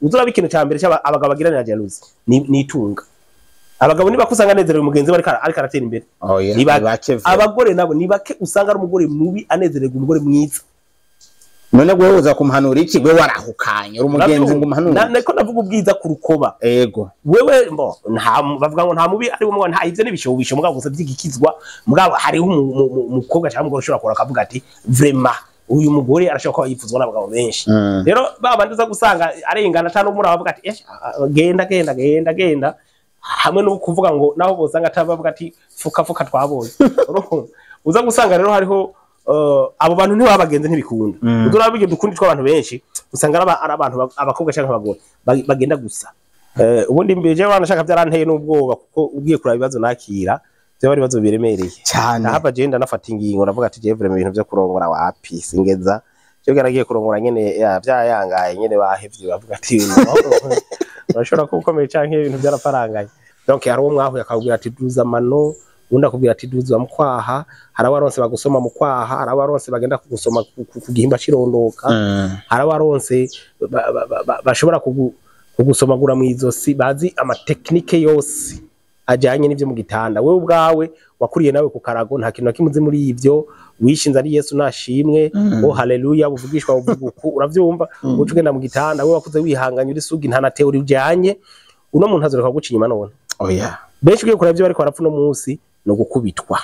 Uzuraba ikintu ca mbere abagabo bagiranira jalousie ni itunga. Abagabo niba kusanga anezerewe mugenzi we ariko aratera imbere. Oh yeah. Ni bake. Bake vyo. Abagore nabo ni bake usanga ari umugore mubi anezerewe umugore mwiza. None gwe uza kumuhanura iki? Gwe warahukanye uri umugenzi ngo umuhanure. Nako navuga ubwiza ku rukoba. Ego. Wewe mbo nta bavuga ngo nta mubi ari umwe nta ivyo n'ibishobisho mugabo gusa byigikizwa mugabo hariho umukobwa cyangwa umugore ushobora kora akavuga ati vraiment uyu mugore arashobora kuba yifuzwa n'abagabo benshi. Rero babandi uza gusanga arengana cyangwa umuri abavuga ati genda genda genda genda hamwe no kuvuga ngo naho bosanga atabavuga ati fuka fuka twabonye. Uza gusanga rero hariho abo bantu ntibabagenze ntibikunda. Uzuraba ibyo dukundi tw'abantu benshi usanga ari abantu abakobwa cyangwa abagore bagenda gusa. Ubundi mbeje wanashaka byaranteye n'ubwoba kuko ugiye kuraba ibibazo nakira byo bari ibibazo biremereye cyane. Nahava je nafata ingingo navuga ati je vraiment ibintu byo kurongora wapi singeza. Je garagiye kurongora nyene byayangaye nyene bahevye bavuga ati urashobora kukomeye canke ibintu byaraparanganye. Donc hari uwo mwahuye akabwira ati duza mano, undi akubwira ati duza mu kwaha, hari abaronse bagusoma mu kwaha, hari abaronse bagenda kugusoma ku gihimba cirondoka, hari abaronse bashobora kugusomagura mu izosi, bazi amateknike yose ajanye n'ivyo mu gitanda. Wewe ubwawe wakuriye nawe ku karago nta kintu na kimwe uzi muri ivyo, wishinze ari Yesu nashimwe, oh haleluya, buvugishwa uvuguku, uravyumva, uca ugenda mu gitanda, wewe wakuze wihanganye uri sugi nta na teori ujanye, uno muntu azoreka guca inyuma none. Oh yeah. Benshi ugiye kuraba ivyo bariko barapfa uno munsi no gukubitwa.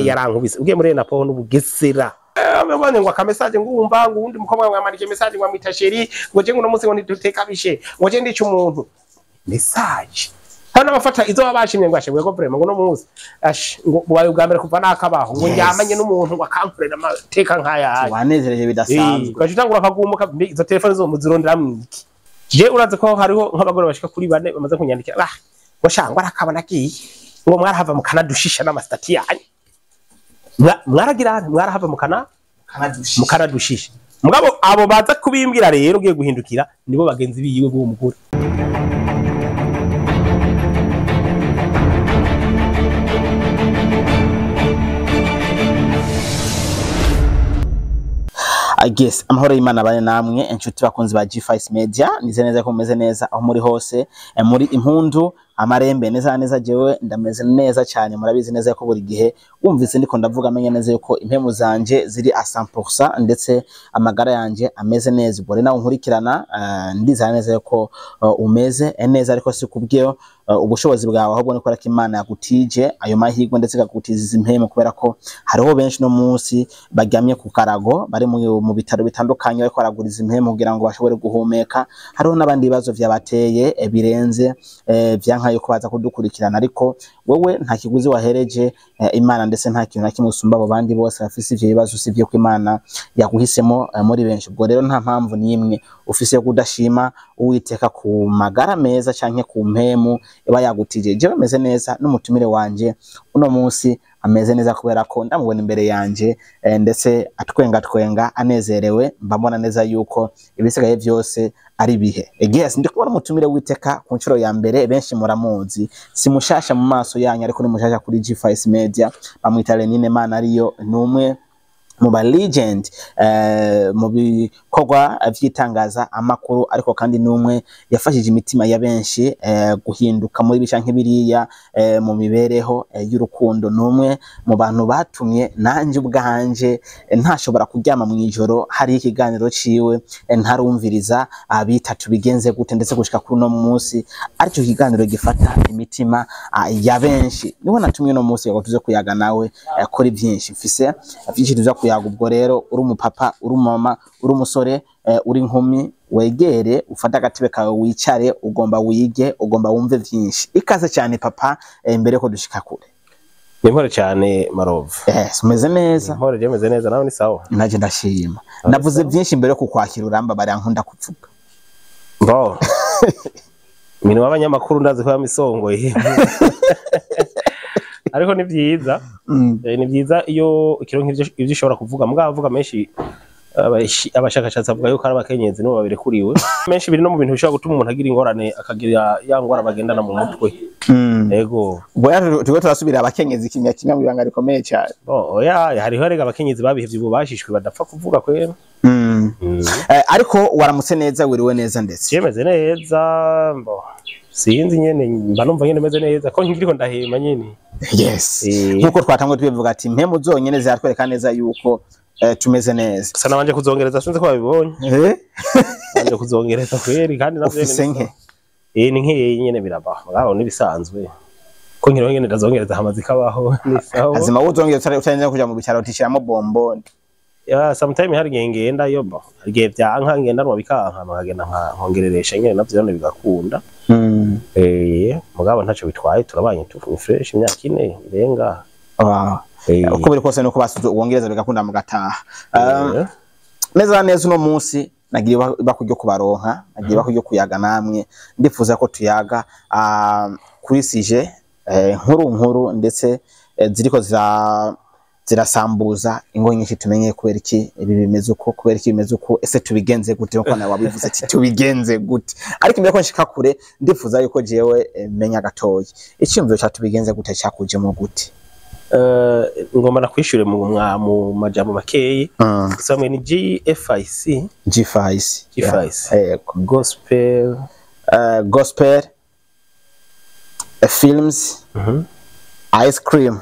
Yarankubise. Ugiye muri Enapoho n'ubugesera. Abonye ngo aka message ngumva ngo undi mukobwa mwamandike message ngo amwita chérie ngo je ngo munsi ngo ntiduteka bishe ngo je ndica umuntu. Message. Hano abafata izo babashimye ngo ashebwe ko vraiment ngo no munsi ash ngo bubaye ubwa mbere kuva nakabaho ngo njyamanye n'umuntu ngo akankorera amateka nkaya. Wanezereje bidasanzwe. Ugaca utangura akagumuka izo telefone zo muzirondera mwiki. Je urazi ko hariho nk'abagore bashika kuri bane bamaze kunyandikira bah ngo shangwa arakabona agiye ngo mwarahava mukanadushisha n'amastati yanyu. Mwaragira mwarahava mukanadushisha. Mugabo abo baza kubimbwira rero ugiye guhindukira nibo bagenzi biyiwe b'uwo mugore. I guess amahoro y'Imana bane namwe inshuti bakunzi ba G5 Media, nize neza ko mumeze neza aho muri hose, muri impundu amarembe neza neza. Jewe ndameze neza cyane, murabizi neza ko buri gihe wumvise ndiko ndavuga amenye neza yuko impemu zanje ziri a 100% ndetse amagara yanje ameze neza. Ubwo nawe nkurikirana ndizana neza yuko umeze neza, ariko si kubwiyo ubushobozi bwawe ahubwo niko ko Imana yagutije ayo mahirwe ndetse ikagutiza impemu, kubera ko hariho benshi no munsi baryamye ku karago bari mu bitaro bitandukanye bariko baraguriza impemu kugira ngo bashobore guhumeka. Hariho n'abandi bibazo vyabateye birenze vyanka yuko baza kudukurikirana, ariko wewe nta kiguzi wahereje Imana ndetse nta kintu na kimwe usumba abo bandi bose bafise ivyo bibazo usivye ko Imana yaguhisemo muri benshi. Ubwo rero nta mpamvu n'imwe ufise yo kudashima Uwiteka ku magara meza canke ku mpemu iba yagutije. Jewe meze neza n'umutumire wanje uno munsi ameze neza kubera ko ndamubona imbere yanje ndetse atwenga twenga anezerewe, mbabona neza yuko ibisigaye byose ari bihe. Yes, ndi kubona umutumire witeka ku nshuro ya mbere, benshi muramuzi, si mushasha mu maso yanyu ariko ni mushasha kuri G5 Media. Bamwita Lenine Mana ariyo numwe mu ba legend mu bikorwa vy'itangaza amakuru, ariko kandi numwe yafashije imitima ya benshi guhinduka muri bica nk'ibiriya mu mibereho y'urukundo. Numwe mu bantu batumye nanje ubwanje ntashobora kuryama mu ijoro hari ikiganiro ciwe ntarumviriza abitatu bigenze gute, ndetse gushika kuri no munsi aricyo kiganiro gifata imitima ya benshi. Niho natumye no munsi ngo tuze kuyaga nawe kuri byinshi mfise byinshi tuza kuyaga. Ubwo rero uri umupapa, uri umama, uri umusore, uri inkumi, wegere ufate agatebe kawe wicare, ugomba wige, ugomba wumve byinshi. Ikaze cyane papa, mbere ko dushika kure. Ni mpore cyane Marovu. Yes, umeze neza. Mpore je meze neza, nawe ni sawa. Naje ndashima. Navuze byinshi mbere ko kukwakira uramba bari ankunda kuvuga. Bo. Mino w'abanyamakuru ndazi ko yamisongoye. Ariko ni byiza. Ni byiza iyo ikironka ivyo ushobora kuvuga. Mugabo avuga menshi abashakashatsi avuga yuko ari abakenyezi nibo babirekuriwe. Menshi biri no mu bintu bishobora gutuma umuntu agira ingorane akagira ya ngwara bagendana mu mutwe. Yego. Boya tuwe turasubira abakenyezi kimya kimya mu ibanga rikomeye cyane. Bo oya hariho rega abakenyezi babihevye ubu bashishwe badapfa kuvuga kwera. Ariko waramutse neza, wiriwe neza ndetse? Cemeze neza, mbo sinzi nyene, mba numva nyene meze neza ko nkiriko ndahema nyene. Nkuko twatanguye tubivuga ati impemu zonyene ziratwereka neza yuko tumeze neza. Gusa nabanje kuzongereza, sinzi ko babibonye. Nabanje kuzongereza kweri kandi navyo Ufise nke? Ni nkeyi nyene, biraba mugabo nibisanzwe ko nkiriho nyene ndazongereza hamaze ikabaho, ni sawa. Azima wuzongera utarenze kuja mu bitaro utishiramo bomboni. Ya, sometime hari igihe ngenda yo, bo hari igihe vyanka ngendanwa bikanka, nkagenda nkongereresha nyene, navyo nyene bigakunda. Mugabo ntaco bitwaye, turabanye tu fresh imyaka 4 irenga. Uko biri kose nuko basuze wongereza bigakunda mugataha. Neza neza uno munsi nagiye bakuryo kubaronka, nagiye bakuryo kuyaga namwe, ndifuza ko tuyaga kuri sujet nkuru nkuru ndetse ziriko zirasambuza ingo nyinshi, tumenye kubera iki ibi bimeze uko, kubera iki bimeze uko, ese tubigenze gute, nkuko nawe wabivuze ati tubigenze gute. Ariko imbere ko nshika kure, ndifuza yuko jewe menya gatoyi icyumviro cya tubigenze gute cyakujemo gute. Ngomba nakwishure mu majambo makeyi. Gusa mwe ni GFIC? G5. G5. Yego. Gospel. Gospel films ice cream.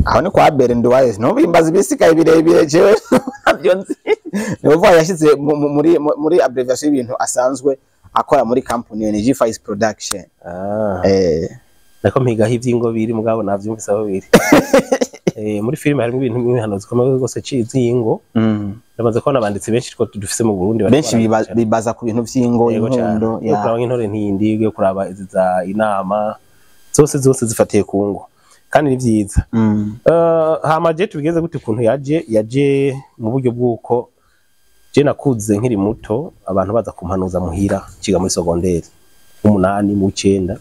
Aho ni kwa Bere Nduwaye, no bimbaza ibisigaye birebire, jewe ntabyo nzi. Ni ukuvuga yashyize muri abbreviation y'ibintu asanzwe akora muri company, ni G5 Production. Nako mpigaho ivy'ingo biri, mugabo navyumvise aho biri. Muri filime harimo ibintu n'imihano zikomeye rwose z'ingo. Ndamaze kubona abanditsi benshi two dufise mu Burundi bariko Benshi bibaza ku bintu vy'ingo. Yego cane. Inkundo. Yo kuraba nk'intore ntindi, yo kuraba izi za inama zose zose zifatiye ku ngo, kandi ni vyiza. Hama je tubigeze gute, ukuntu yaje mu buryo bw'uko je nakuze nkiri muto abantu baza kumpanuza muhira, nkiga muri secondaire 8 mu 9,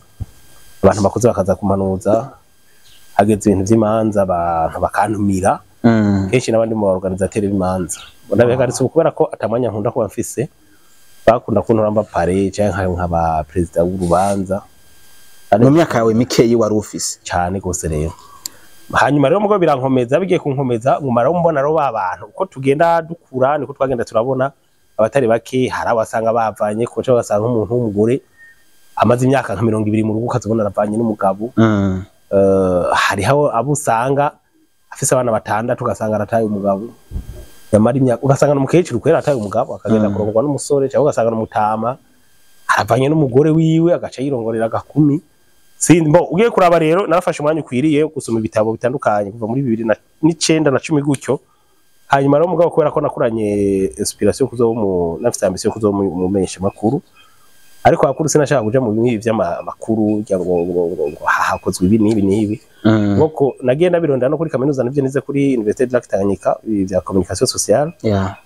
abantu bakuze bakaza kumpanuza hageze ibintu vy'imanza, abantu bakantumira. Kenshi n'abandi mu organisateur b'imanza ndabihagaritse ubu kubera ko atamwanya nkunda kuba mfise, bakunda kuntora mba parrain canke nkaba perezida w'urubanza. Mu myaka yawe mikeyi wari ufise? Cyane gose rero. Hanyuma rero mugo birankomeza, bigiye kunkomeza, ngumara mbona rero ba bantu uko tugenda dukura niko twagenda turabona abatari bake, hari abasanga bavanye ko cyangwa basanga umuntu w'umugore amaze imyaka nka 20 mu rugo, ukazibona aravanye n'umugabo. Hariho abo usanga afise abana batandatu, ugasanga arataye umugabo yamara imyaka, ugasanga n'umukecuru kwera ataye umugabo akagenda kurongorwa n'umusore, cyangwa ugasanga n'umutama aravanye n'umugore wiwe agaca yirongorera agakumi. Sindi mbo ugiye kuraba rero, narafashe umwanya ukwiriye gusoma ibitabo bitandukanye kuva muri 2009 na 10 gutyo. Hanyuma rero mugabo kubera ko nakuranye inspiration kuzo mu nafise ambition kuzo mu menyesha makuru, ariko akuru sinashaka kuja mu bimwe vy'amakuru ngo hakozwe ibi n'ibi n'ibi. Nkuko nagiye ndabirondera no kuri kaminuza, nivyo nize kuri Université de Lac Tanganyika, ibi vya communication sociale.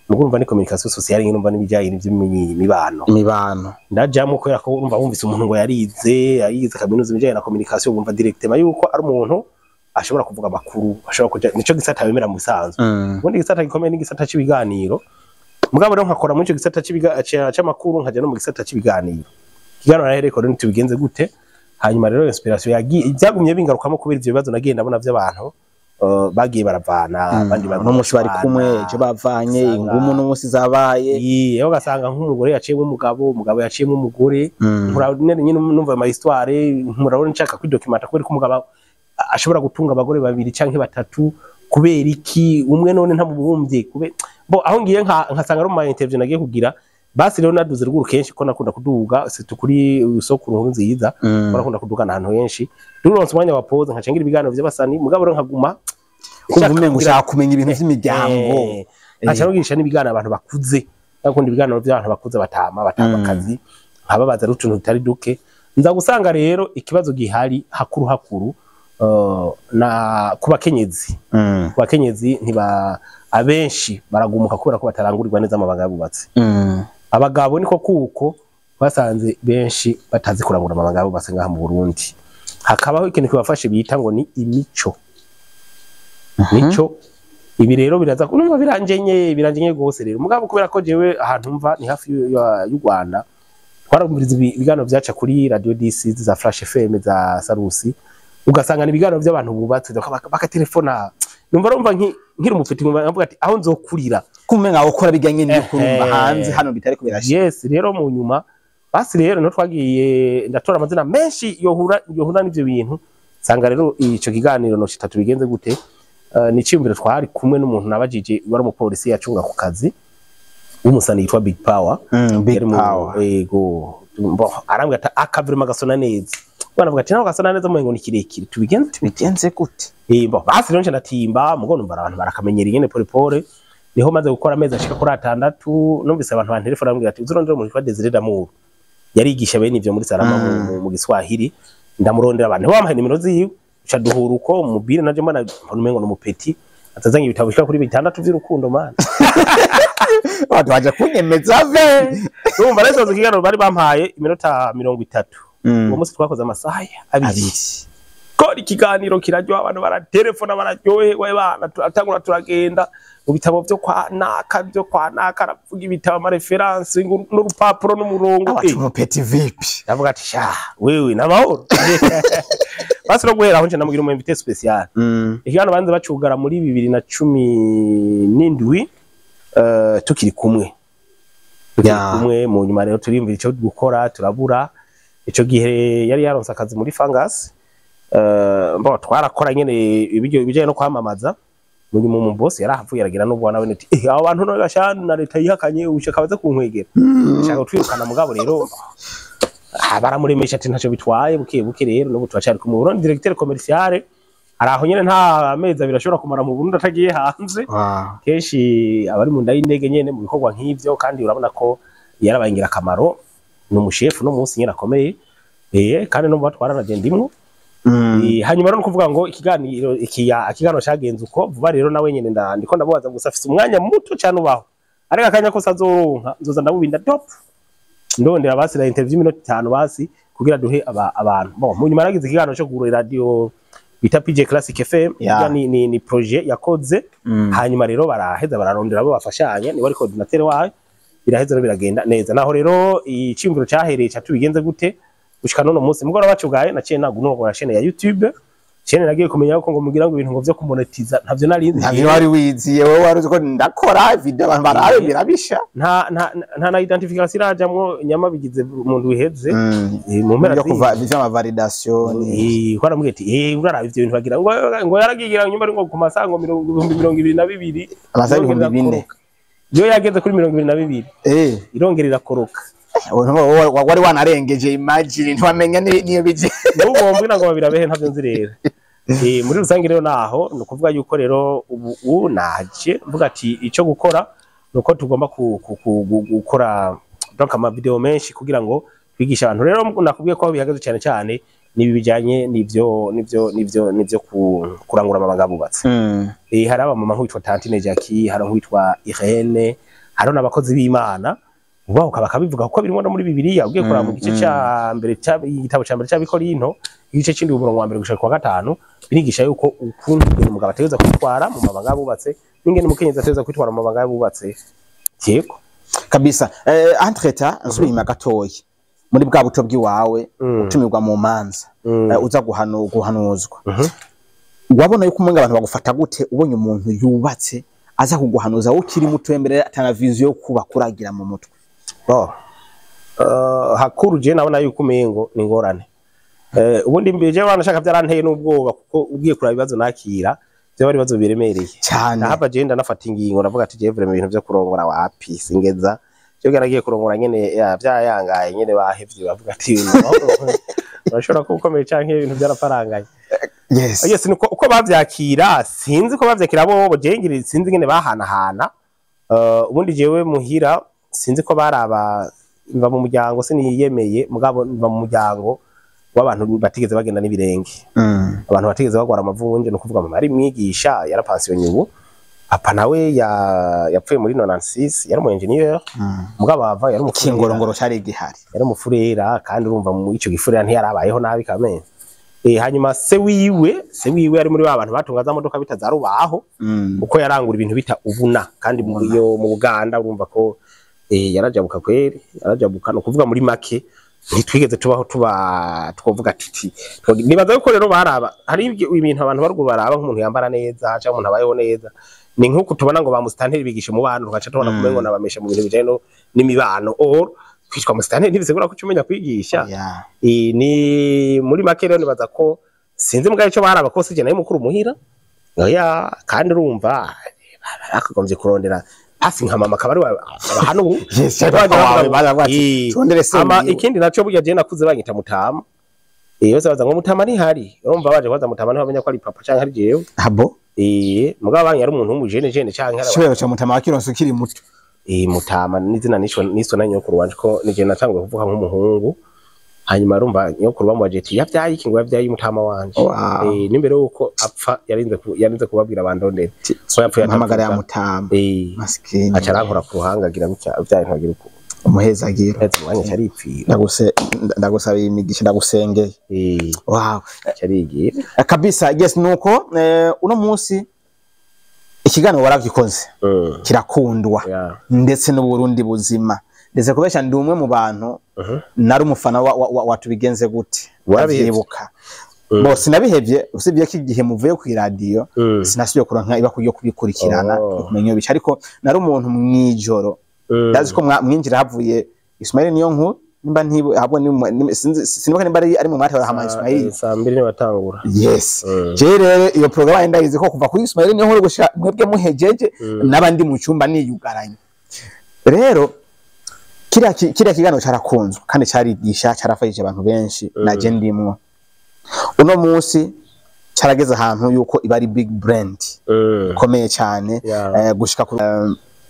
Mugo urumva ni communication sociale nyine, urumva n'ibijyanye n'ivy'imibano. Imibano. Ndajamwo kubera ko urumva wumvise umuntu ngo yarize kaminuza ibijyanye na communication, wumva directement yuko ari umuntu ashobora kuvuga amakuru, ashobora kuja nico gisata bemera mu bisanzwe. Ubundi gisata gikomeye ni gisata c'ibiganiro, mugabo rero nkakora muri ico gisata c'amakuru, nkaja no mu gisata c'ibiganiro. Ikiganiro nahereko rero tubigenze gute. Hanyuma rero inspiration yagiye byagumye bingarukamo kubera ivyo bibazo nagiye ndabona vy'abantu bagiye baravana, abandi Uno munsi bari kumwe, ejo bavanye. Ingumu n'umunsi zabaye. Iye, ugasanga nk'umugore yaciyemo umugabo, umugabo yaciyemo umugore. Nyene nyine numva ama histoire, murabona nshaka kwidocumenta kubera ko umugabo ashobora gutunga abagore babiri canke batatu, kubera iki umwe none ntamubumbye kube bo aho ngiye nkasanga ari mu ma interview nagiye kugira. Basi rero naduze ruguru kenshi ko nakunda kuduga, surtout kuri sokuru nkuru nziza. Barakunda kudugana ahantu henshi, ruronse umwanya wa pause nkaca ngira ibiganiro vy'abasani, mugabo rero nkaguma Kumva umengo ushaka kumenya ibintu vy'imiryango. Nkaca nugisha n'ibiganiro abantu bakuze, nakunda ibiganiro by'abantu bakuze, batama batama akazi, nkababaza n'utuntu tutari duke. Nza gusanga rero ikibazo gihari hakuru hakuru na ku bakenyezi. Ku bakenyezi ntiba abenshi baragumuka kubera ko batarangurirwa neza amabanga y'abubatsi. Abagabo niko kuko basanze benshi batazi kurangura amabanga y'abubatsi ngaha mu Burundi. Hakabaho ikintu kibafashe bita ngo ni imico. Mico ibi rero biraza numva biranjenye gose rero, mugabo kubera ko jewe ahantu mva ni hafi y'u Rwanda, twarumviriza ibiganiro vyaca kuri radio DC za Flash FM za Sarusi, ugasanga ni ibiganiro by'abantu bubatse, bakatelefona Numva rumva nkiri umufiti, nkumva nkavuga ati aho nzokurira Kumenga ukora bijyanye n'ukurumba Ehe. hanze hano bitari kubirashika. Yes, rero mu nyuma basi rero no twagiye ndatora amazina menshi yohura n'ivyo bintu, nsanga rero ico kiganiro no kitatu bigenze gute. Ni iciyumviro twari kumwe n'umuntu nabajije wari umupolisi yacunga ku kazi w'umusani yitwa Big Power. Big Yari Power. Yego. Bo arambwira ati akavrema gasona neza. Bana ati nawe gasona neza, mumengo ni kirekire, tubigenze. Bigenze gute? Bo basi rero nca ndatimba, mugo numva abantu barakamenyera ingene pole pole. Niho maze gukora amezi ashika kuri 6, numvise abantu bantelefona bambwira ati uzurondera umuntu witwa Desire Damour, yarigisha bene ivyo muri Salama mu Giswahili. Ndamurondera, abantu bampaye nimero ziwe, uca duhura uko mubire naje mbona umengo ni umupeti atazanye ibitabo bishika kuri 6 vy'urukundo, man. Abantu baje kunyemeza ve. Urumva rero ikiganiro bari bampaye iminota 30, uwo munsi twakoze amasaha 2. Abiri. Kora ikiganiro kiraryoha, abantu baratelefona bararyoherwa, bana turatangura turagenda mu bitabo vyo kwa naka, vyo kwa naka, aravuga ibitabo, ama références n'urupapuro n'umurongo. Abacu umupeti vipi? Ndavuga ati sha wewe n'amahoro. Basi no guhera aho nje namugira umu invité spécial. Ikiganiro banze bacugara muri 2017, tukiri kumwe, tukiri kumwe. Mu nyuma rero turiyumvira ico gukora turabura. Ico gihe yari yaronse akazi muri Fangas. Mbo twarakora nyene ibijyo ibijanye no kwamamaza. Mu nyuma mu boss yarahavuye aragira n'ubwo nawe ati abo bantu none bashana na leta yihakanye ushaka baze kunkwegera, ashaka twirukana. Mugabo rero baramuremesha ati ntacyo bitwaye, buke buke rero n'ubu turacari kumwe. Burundi directeur commercial ari aho nyene, nta amezi 2 ashobora kumara mu Burundi atagiye hanze. Kenshi abari mu nda y'indege nyene mu bikorwa nk'ivyo, kandi urabona ko yarabaye ingirakamaro, ni umushefu no munsi nyene akomeye, kandi no mu batwara na ndimwo. Hanyuma rero nukuvuga ngo ikiganiro ikiganiro cagenze uko vuba rero nawe nyene ndiko ndamubaza, gusa afise umwanya muto cyane ubaho, ariko akanya kose azoronka nzoza ndamubinda top, ndondera basi na interview iminota 5 basi kugira duhe abantu. Bon, mu nyuma yaragize ikiganiro cyo kugura radio bita PJ Classic FM. Ni projet yakoze. Hanyuma rero baraheza bararondera abo bafashanya, ni wari coordinateur wayo, biraheza rero biragenda neza. Naho rero iciyumviro cyahereye catubigenze gute gushika none munsi mugora bacugaye, naciye nagunogora chaîne ya YouTube. Chaîne nagiye kumenya ko ngo mugira ngo ibintu ngo vyo kumonetiza ntavyo nari nzi. Ntavyo wari wiziye, wowe wari uzi ko ndakora video abantu barabe birabisha. Nta na identification irajamwo, nyama bigize umuntu wiheze. Mu mpera byo kuva vy'ama validation. Ko aramubwira ati uraraba ivyo bintu bagira ngo yaragigira nyuma ari ngo ku masaha ngo 22,000. Amasaha 4000. Yo yageze kuri 22, irongera irakoroka. Wari wanarengeje, imagine ntiwamenya niyo bije. N'ubu mbwira ngo babirabehe ntavyo nzi rero. Muri rusange rero naho ni ukuvuga yuko rero ubu naje mvuga ati ico gukora nuko tugomba gukora donc ama video menshi kugira ngo twigishe abantu. Rero nakubwiye ko aho bihagaze cyane cyane nibi bijanye n'ivyo kurangura amabanga bubatse. Hari abamama nk'uwitwa Tantine Jackie, hari nk'uwitwa Irene, hari n'abakozi b'Imana ubaho bakabivuga kuko birimo no muri Bibiliya. Ugiye kuraba mu gice ca mbere igitabo ca mbere c'Abikorinto, igice c'indwi, umurongo wa mbere gushika kwa gatanu, birigisha yuko ukuntu ingene umugabo ategerezwa kwitwara mu mabanga bubatse n'ingene umukenyezi ategerezwa kwitwara mu mabanga bubatse. Yego. Kabisa. Entre-temps nsubira inyuma gatoyi muri bwa buto bw'iwawe, utumirwa mu manza, uza guhanuzwa, wabona yuko umenga abantu bagufata gute ubonye umuntu yubatse aza kuguhanuza, wowe ukiri muto mbere atana vision yo kuba kuragira mu mutwe? Bon. Hakuru je nabona yuko umengo ni ngorane. Ubundi mbere je wanashaka byaranteye n'ubwoba, kuko ugiye kuraba ibibazo nakira byo bari ibibazo biremereye. Cyane. Nahava je ndanafata ingingo, ndavuga ati je vraiment ibintu vyo kurongora wapi, singeza. Je naragiye kurongora nyene vyayangaye nyene bahevye bavuga ati urashobora kuba ukomeye canke ibintu byaraparanganye. Yes, nuko uko bavyakira sinzi ko bavyakira bo je ngira sinzi ngene bahanahana. Ubundi jewe muhira sinzi ko baraba mva mu muryango siniyemeye, mugabo mva mu muryango w'abantu batigeze bagenda n'ibirenge, abantu batigeze bagwara amavunja. No kuvuga mama ari mwigisha, yarapansiyo ubu, papa nawe yapfuye muri 96, yari umu engineer, mugabo ava yari umufurera. Ikingorongoro cari gihari. Yari umufurera, kandi urumva mu ico gifurera ntiyarabayeho nabi kamene. Hanyuma se wiwe ari muri ba bantu batunga za modoka bita za rubaho, uko yarangura ibintu bita ubuna, kandi mu iyo mu Buganda urumva ko yarajabuka kweri, yarajabuka. No kuvuga muri make Ntitwigeze tubaho tuba twovuga titi. Nibaza yuko rero baraba hari ibintu abantu baruguru baraba, nk'umuntu yambara neza cyangwa umuntu abayeho neza. Ni nk'uko tubona ngo ba musitanteri bigisha umubano, tugaca tubona kumengo nabamesha mu bintu bijanye n'imibano. Or kwitwa musitanteri ntibisigura ko uca umenya kwigisha. Ni muri make rero nibaza ko sinzi mbwa ico baraba ko sije nayo mukuru muhira. Oya, kandi urumva bakagombye kurondera hasi nka mama akaba ari abahanu ubu. Yes, cyangwa papa wawe baravuga ati turondere se Ama wiwe. Ikindi naco, burya je nakuze banyita mutama. Bose baza ngo mutama ntihari. Urumva baje kubaza mutama ntibamenya ko ari papa canke ari jewe. Abo Mugabo banyi ari umuntu w'umujene jene canke ari shobora baca mutama wakironse ukiri muto. Mutama n'izina nisho niswe na nyokuru wanje, ko nije natanguye kuvuka nk'umuhungu. Hanyuma urumva nyokuru bamubaje ati yavyaye iki, ngo yavyaye umutama wanje. N'imbere yuko apfa yarinze kubabwira abandondere ko yapfuye Mpamagara ya atavuga. mutama. Masikini. Aca arankora ku ruhanga, agira gutya, vyaye ntagira uko. Umuhezagiro. Hetse umwanya caripfira. Ndagusaba imigisha, ndagusengeye. Wow. Carigira. Kabisa, yes, nuko uno munsi ikiganiro waragikoze kirakundwa ndetse n'Uburundi buzima, ndetse kubesha ndi umwe mu bantu nari umufana wa Tubigenze Gute. Warabihevye? Ndavyibuka. Bo sinabihevye, usibye ko igihe muvuye ku iradiyo sinasubiye kuronka iba kuryo kubikurikirana kumenya iyo bica, ariko nari umuntu mwijoro ndazi ko mwinjira havuye Ismail niyo nkuru, nimba ntibu ahubwo sinzi, sinibuka nimba ari mu mwati wa Hama Ismail. Saa 2 nibatangura. Yes. Je rero iyo programme ndayizi ko kuva kuri Ismail niyo nkuru gushika mwebwe muhejeje n'abandi mu cyumba niyugaranye. Rero kiriya kiganiro cyarakunzwe kandi cyarigisha, cyarafashije abantu benshi, naje ndimwo. Uno munsi cyarageze ahantu yuko iba ari big brand ikomeye cyane, gushika ku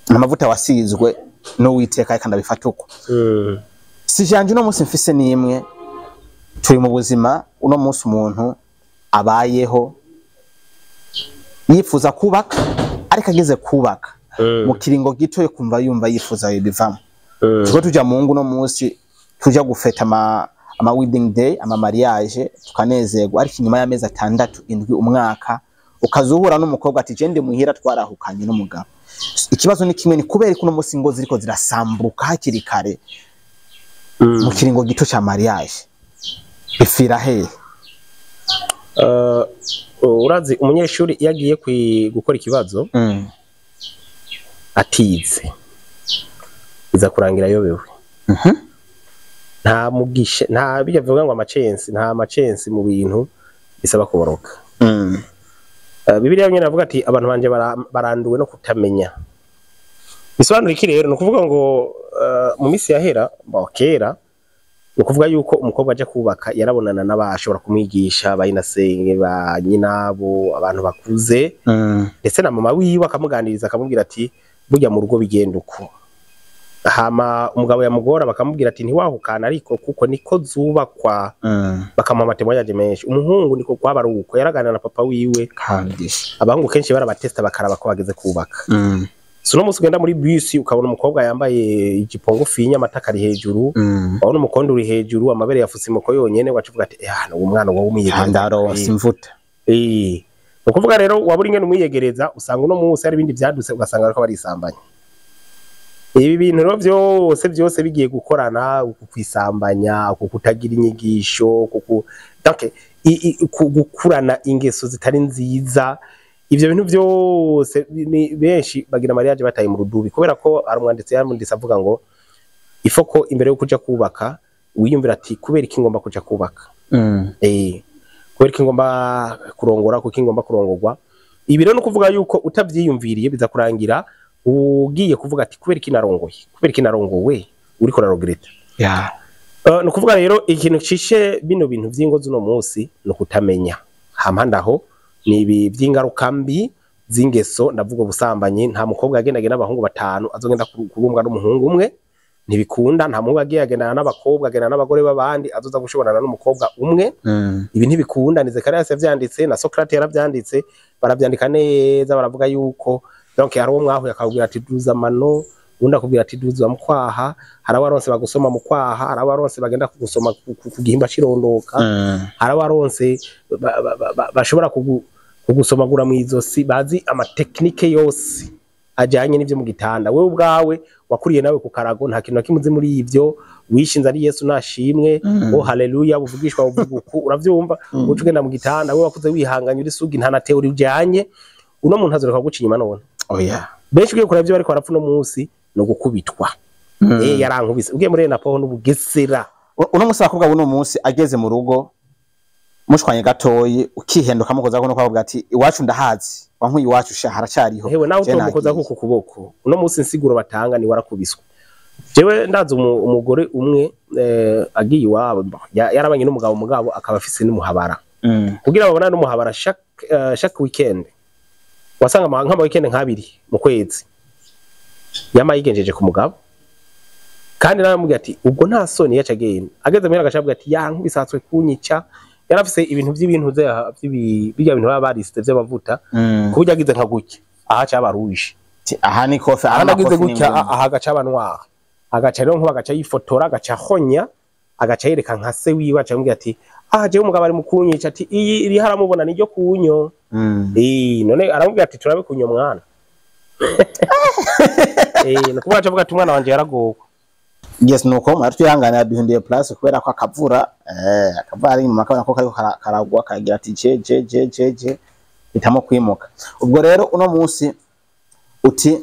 amavuta wasizwe n'Uwiteka, kandi abifata uko. Si janje uno munsi mfise n'imwe. Turi mu buzima uno munsi umuntu abayeho yifuza kubaka, ariko ageze kubaka mu kiringo gito yo kumva yumva yifuza bivamo. Tuko tuja mu ngo uno munsi, tuja gufeta ama wedding day, ama mariage, tukanezerwa, ariko inyuma y'amezi 6, 7, umwaka, ukazuhura n'umukobwa ati je ndi muhira, twarahukanye n'umugabo. Ikibazo ni kimwe: ni kubera ko uno munsi ingo ziriko zirasambuka hakiri kare mu kiringo gito ca mariage? Bifira hehe? Urazi umunyeshuri iyo agiye gukora ikibazo atize, iza kurangira ayobewe. Nta mugisha, nta bijya bivuga ngo amacensi, nta macensi mu bintu bisaba kuboroka. Bibiliya nyene avuga ati abantu banje baranduwe no kutamenya. Bisobanura iki rero? Ni ukuvuga ngo mu minsi yahera, bo kera, ni ukuvuga yuko umukobwa aja kubaka yarabonana n'abashobora kumwigisha, bayinasenge, ba nyinabo, abantu bakuze, ndetse na mama wiwe akamuganiriza, akamubwira ati burya mu rugo bigenda uko. Hama umugabo yamugora bakamubwira ati ntiwahukana, ariko kuko niko zubakwa. Bakamuha ama témoignages menshi. Umuhungu niko kwaba ari uko yaraganira na papa wiwe. Kabisa. Abahungu kenshi barabatesta, bakaraba ko bageze kubaka. Si uno munsi ugenda muri bisi ukabona umukobwa yambaye ijipo ngufinya, amataka ari hejuru, wabona umukondo uri hejuru, amabere yafutse imoko yonyene, waca uvuga ati eh, uwo mwana wowe umwiyegereza. Ndaronse imvuta. Ni ukuvuga rero waba uri ingene umwiyegereza, usanga uno munsi hari ibindi vyadutse, ugasanga bariko barisambanya. Ibi bintu rero vyose byose bigiye gukorana, uku kwisambanya, uku kutagira inyigisho, kuku donc gukurana ingeso zitari nziza, ivyo bintu byose ni benshi bagira mariage bataye mu rudubi, kubera ko hari umwanditsi yamunditse avuga ngo ifoko imbere yo kuja kubaka wiyumvira ati kubera iki ngomba kuja kubaka, kubera ko ngomba kurongora, kuko ngomba kurongorwa. Ibi rero no kuvuga yuko utavyiyumviriye biza kurangira ugiye kuvuga ati kubera iki narongoye, kubera iki narongowe, uriko uraregreta. Ni ukuvuga rero ikintu cishe bino bintu vy'ingo z'uno munsi ni ukutamenya. Hampande aho ni ibi vy'ingaruka mbi z'ingeso, ndavuga ubusambanyi. Nta mukobwa yagendanye n'abahungu batanu azogenda kubumbwa n'umuhungu umwe, ntibikunda. Nta muhungu agiye agendana n'abakobwa, agendana n'abagore b'abandi, azoza gushobonana n'umukobwa umwe. Ibi ntibikunda. Ni Zekariyasi yavyanditse na Socrate yaravyanditse, baravyandika neza, baravuga yuko donc hari uwo mwahuye akakubwira ati duza amano, undi akubwira ati duza mu kwaha. Hari abaronse bagusoma mu kwaha, hari abaronse bagenda kugusoma ku gihimba cirondoka, hari abaronse bashobora kugusomagura mu izosi, bazi ama techniques yose ajyanye n'ivyo mu gitanda. Wewe ubwawe Wakuriye nawe ku karago, nta kintu na kimwe uzi muri ivyo. Wishinze ari Yesu nashimwe, oh haleluya, buvugishwa buvuga uku, uravyumva? Uca ugenda mu gitanda, we wakuze wihanganye, uri sugi, nta na théorie ujanye. Uno muntu azoreka guca inyuma none? Oya. Benshi ugiye kureba ivyo bariko barapfa uno munsi no gukubitwa. Yarankubise. Ugiye muri Enapoho n'ubugesera. Uno munsi abakobwa buno munsi ageze mu rugo, mushwanye gatoyi, ukihenda ukamukoza ko no kwavuga ati iwacu ndahazi, wankuye iwacu sha haracariho. Hewe, nawe Je utomukoza nagiye. ku kuboko. Uno munsi insiguro batanga ni warakubiswe. Jewe ndazi umugore umwe, agiye iwabo, yarabanye n'umugabo, mugabo akaba afise n'umuhabara. Kugira babonane n'umuhabara chaque weekend, wasanga nk'ama weekend nk'abiri mu kwezi yama yigenjeje ku mugabo. Kandi nawe amubwira ati ubwo nta soni, yaca agenda ageze muhira agaca avuga ati yankubisatswe kunyica. Yarafise ibintu by'ibintu bijya bintu baba barisite by'amavuta, ku buryo agize nka gutya aha caba rouge. Aha ni kofe, aha Ahandi agize makofi ni gutya ngombwa. Aha agaca aba noir. Agaca rero nkuba agaca yifotora, agaca ahonya, agaca yereka nka se wiwe, aca amubwira ati ah, jewe umugabo ari mu kunyica, ati iyi iri haramubona niryo kunyo. None aramubwira ati turabe kunyo mwana. Ni ukuvuga aca avuga ati umwana wanje yaragowe. Yes, nuko muratwihanganira, duhinduye place kubera ko akavura, akavura ari inyuma, kabona ko kariko karagwa, kagira ati je je je je je, hitamo kwimuka. Ubwo rero uno munsi uti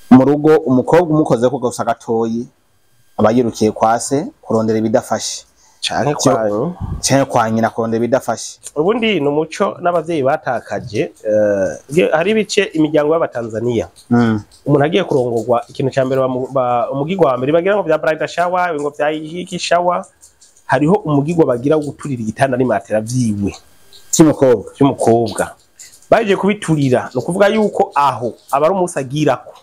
mu rugo umukobwa umukoze ko gusa gatoyi aba yirukiye kwa se kurondera ibidafashe, Canke kwanyu. Canke kwa nyina kurondera ibidafashe. Ubundi ni umuco n'abavyeyi batakaje. Hari ibice imiryango y'Abatanzaniya, umuntu agiye kurongorwa, ikintu ca mbere umugigwa wa mbere bagira ngo vya bridal shower, ngo vya iki shower, hariho umugigwa bagira wo guturira igitanda n'imatera vyiwe. Cy'umukobwa. Cy'umukobwa. Baje kubiturira, ni ukuvuga yuko aho aba ari umunsi agirako.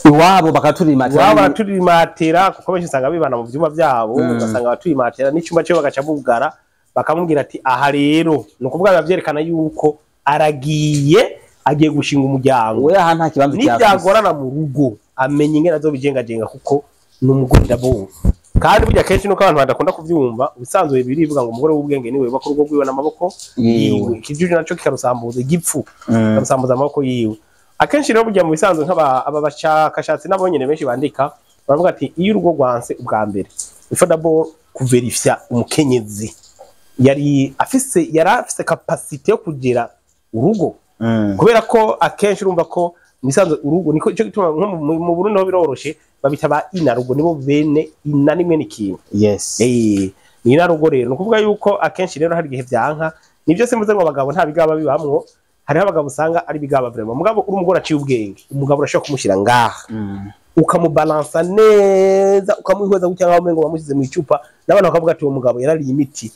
Iwabo bakaturira imatera. Iwabo baraturira imatera, kuko benshi usanga bibana mu vyumba vyabo, ugasanga batuye imatera n'icyumba cyo bagaca bugara, bakamubwira ati aha rero ni ukuvuga biba vyerekana yuko aragiye, agiye gushinga umuryango. We aha nta kibanza cyafise. Nibyagorana mu rugo amenya ingene azobijengajenga, kuko ni umugore ndabumva. Kandi burya kenshi nuko abantu badakunda kuvyumva, ubusanzwe birivuga ngo umugore w'ubwenge niwe wubaka urugo rwiwe n'amaboko yiwe. Yiwe. Ikijuju naco kikarusambuza, igipfu kikarusambuza amaboko yiwe. Akenshi rero burya mu bisanzwe nk'aba aba bashakashatsi nabo nyene benshi bandika baravuga ati iyo urugo rwanse, ubwa mbere il faut d'abord kuverifya umukenyezi yari afise, yari afise capacité yo kugira urugo, kubera ko akenshi urumva ko mu bisanzwe urugo niko ico gituma nko mu Burundi ho biroroshe, babita ba inarugo, nibo bene ina nimwe n'ikintu. Ni inarugo rero, ni ukuvuga yuko akenshi rero hari igihe vyanka. Nivyo simvuze ngo abagabo nta bigaba bibamwo, hariho abagabo usanga ari bigaba vraiment, mugabo uri umugore aciye ubwenge, umugabo urashobora kumushira ngaha, ukamubalansa neza, ukamuhweza gutya nkaho umengo wamushyize mu icupa, n'abantu bakavuga ati uwo mugabo yarariye imiti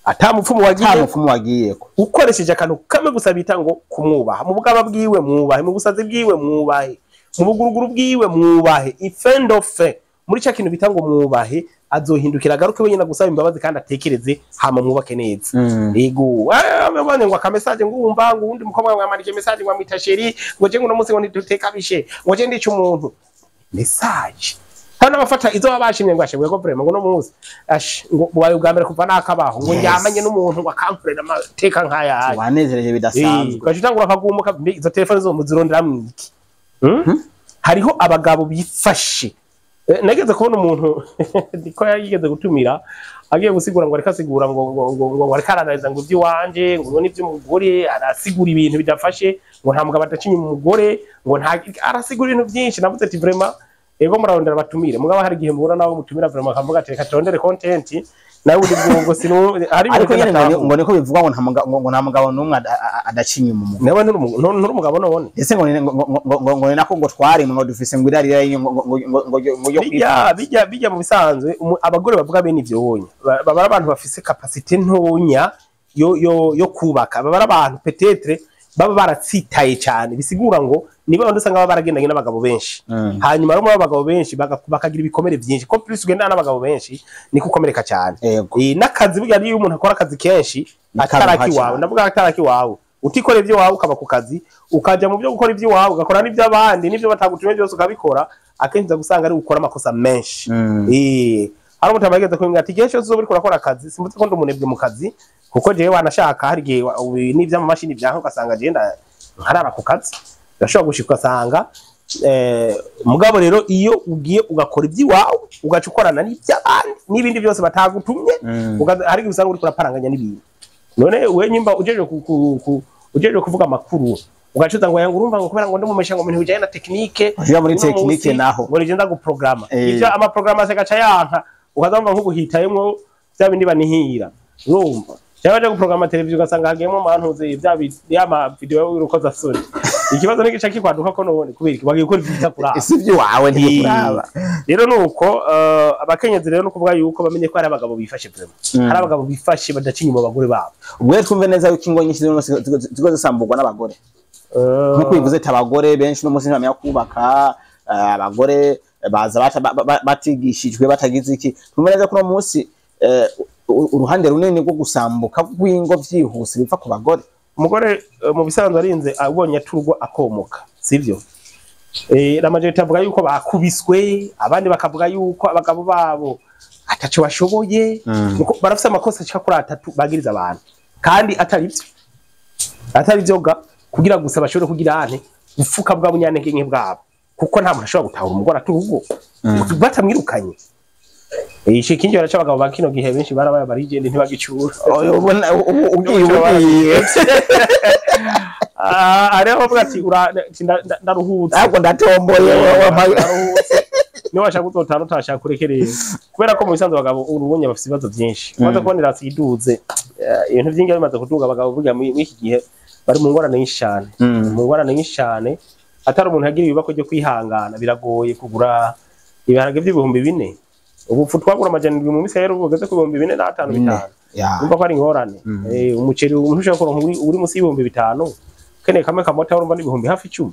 ata mupfumu wagiye. Nta mupfumu wagiyeko. Ukoresheje akantu kamwe gusa bita ngo kumwubaha. Mu bugaba bwiwe mwubahe, mu busazi bwiwe mwubahe, mu buguruguru bwiwe mwubahe, ifendofe muri cya kintu bita ngo mwubahe, azohindukira agaruke wenyine agusaba imbabazi kandi atekereze, hama mwubake neza. Yego, abone ngo aka message, ngo wumva ngo uwundi mukobwa ngo yamandike message ngo amwita chéri, ngo je ngo uno munsi ngo ntiduteka bishe, ngo je ndica umuntu. Message hano abafata izo baba bashimye ngo ashobwe ko vraiment ngo uno munsi ash ngo bubaye ubwa mbere kuva nakabaho ngo Yes. ndyamanye n'umuntu ngo akankorera amateka nk'aya. Wanezereje bidasanzwe. Ugaca utangura akagumuka. Mbe izo telefone zo muzirondera mwiki? Hariho abagabo bifashe. Nageze kubona umuntu niko yigeze gutumira, agiye gusigura ngo ariko asigura ngo ariko aranariza ngo iby'iwanje ngo n'iby'umugore, arasigura ibintu bidafashe, ngo nta mugabo adaca inyuma umugore, ngo nta, arasigura ibintu byinshi. Navuze ati vraiment ego murarondera batumire, mugabo hari igihe mubona nawe mutumira vraiment akavuga ati reka turondere content, nawe uri bwongo sinu hari Ariko ibintu nyene ngo natahura. Ngo niko bivugwa ngo nta mugabo, ngo nta mugabo n'umwe adaca inyuma umugore. Nawe nturi umugabo none? Ese ngo ni- ngo ngo ngo ngo ni nako ngo twarimwe, ngo dufise ngo irari ngo ngo ngo ngo ngo yo Bijya mu bisanzwe abagore bavuga bene ivyo wonya baba ari abantu bafise capacité ntonya yo kubaka, baba ari abantu peut-être baba baratsitaye cyane, bisigura ngo niba abandi usanga baba baragendanye n'abagabo benshi, hanyuma rero muri abo bagabo benshi bakagira ibikomere byinshi, ko plus ugendana n'abagabo benshi niko ukomereka cyane. N'akazi burya niyo umuntu akora akazi kenshi Nikaruha ataraki iwawe, cyane. Ndavuga ataraki iwawe, utikora ibyo iwawe, ukaba ku kazi, ukaja mu byo gukora iby'iwawe, ugakora n'iby'abandi n'ibyo batagutumye byose ukabikora, akenshi uza gusanga ari gukora amakosa menshi. Hari umuntu yageze kumbwira ati igihe cyose uzoba uriko urakora akazi, simvuze ko ndi umunebwe mu kazi, kuko jewe wanashaka hari igihe n'ivy'amamashini vyanka, ugasanga jewe nkarara ku kazi, ndashobora gushika ugasanga Mugabo rero iyo ugiye ugakora iby'iwawe, ugaca ukorana n'iby'abandi n'ibindi byose batagutumye, hari igihe usanga uriko uraparanganya n'ibintu. None we nyimba ujeje ujeje kuvuga amakuru, ugaca uza ngo yanga, urumva ngo kubera ngo ndumumesha ngo ibintu bijanye na technique. Uja muri uno technique munsi naho. Ngo rigenda guprograma ivyo amaprograma se gaca yanka, ukazamva nko guhitayemwo bya bindi banihira, urumva, cyangwa baje guprograma televiziyo ugasanga hagiyemwo mantuze bya ya ma video y'urukozasoni. Ikibazo ni gica kikwaduka ko none kubera iki wagiye gukora ibyo kuraba? Si iby'iwawe, ntibikuraba. Rero nuko abakenyezi rero no kuvuga yuko bamenye ko hari abagabo bifashe vraiment, hari abagabo bifashe badaca inyuma abagore babo. Ubwo rero twumve neza yuko ingo nyinshi zirimo ziriko zisamburwa n'abagore, nkuko bivuze ati abagore benshi no munsi ntibamenya kubaka, abagore baza batigishijwe, batagize iki. Twumve neza ko uno munsi uruhande runini rwo gusambuka rw'ingo vyihuse biva ku bagore. Umugore mu bisanzwe arinze abonye aturwa akomoka, sivyo? La majorité avuga yuko bakubiswe, abandi bakavuga yuko abagabo babo ataco bashoboye. Nuko barafise amakosa ashika kuri atatu bagiriza abantu kandi atari byo, atari byo ga, kugira gusa bashobore kugira ane gufuka bwa bunyantege nke bwabo, kuko nta muntu ashobora gutahura umugore aturugo batamwirukanye. Ishi kinjora c'abagabo ba kino gihe benshi barabaye barigende, ntibagicura. Oyo, ubona ubu ugiye ugiye. Ah, hariho abavuga ati ati ndaruhutse. Ntabwo ndatomboye. Ndaruhutse, niba washaka uzotana, utashaka urekereye, kubera ko mu bisanzwe abagabo urubonye bafite ibibazo byinshi. Umaze kubona irasi iduze, ibintu byinshi bimaze kuduga, abagabo burya muri iki gihe bari mu ngorane nyinshi cyane, mu ngorane nyinshi cyane. Atari umuntu yagira ibibako byo kwihangana, biragoye kugura ibiharage by'ibihumbi 4. Ubu twagura 700 mu minsi rero ubu bugeze ku 4500, 5,000. Urumva ko ari ingorane. Umuceri umuntu ushobora kuronka uri munsi y'ibihumbi 5, ukeneye kamwe kamota, urumva n'ibihumbi hafi 10.